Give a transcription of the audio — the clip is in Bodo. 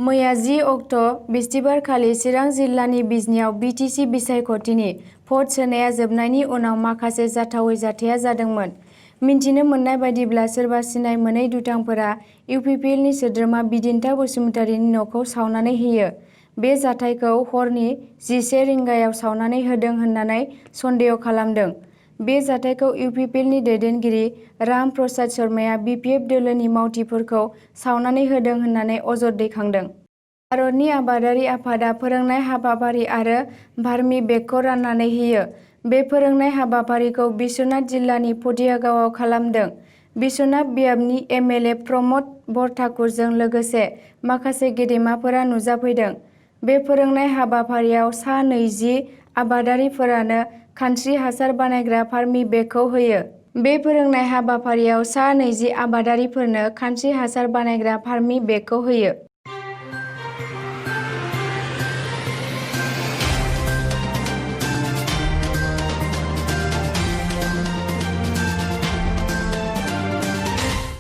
मैया 10 अक्ट' बिस्तिबारखालि चिरां जिल्लानि बिजनियाव बिटिसि बिसायख'थिनि भट सोनाया जोबनायनि उनाव माखासे जाथावै जाथाया जादोंमोन। मिन्थिनो मोननाय बायदिब्ला सोरबा सिनाय मोनै दुथांफोरा इउपिपिएलनि सोद्रोमा बिदिन्था बसुमतारिनि न'खौ सावनानै होयो। बे जाथायखौ हरनि 11 रिंगायाव सावनानै होदों होननानै सन्देह खालामदों। बे जाथायखौ इउपिपिएलनि दैदेनगिरि राम प्रसाद शर्माया बिपिएफ दोलोनि मावथिफोरखौ सावनानै होदों होननानै अजद दैखांदों। भारतनि आबादारि आफादा फोरोंनाय हाबाफारि आरो भार्मि बेगखौ राननानै होयो। बे फोरोंनाय हाबाफारिखौ बिश्वनाथ जिल्लानि पटियागावआव खालामदों। बिश्वनाथ बियाबनि एमएलए प्रमद बरठाकुरजों लोगोसे माखासे गेदेमाफोरा नुजाफैदों। बे फोरोंनाय हाबाफारियाव सा 20 आबादारिफोरानो खानस्रि हासार बानायग्रा भार्मि बेगखौ होयो। बे फोरोंनाय हाबाफारियाव सा 20 आबादारिफोरनो खानस्रि हासार बानायग्रा भार्मि बेगखौ होयो।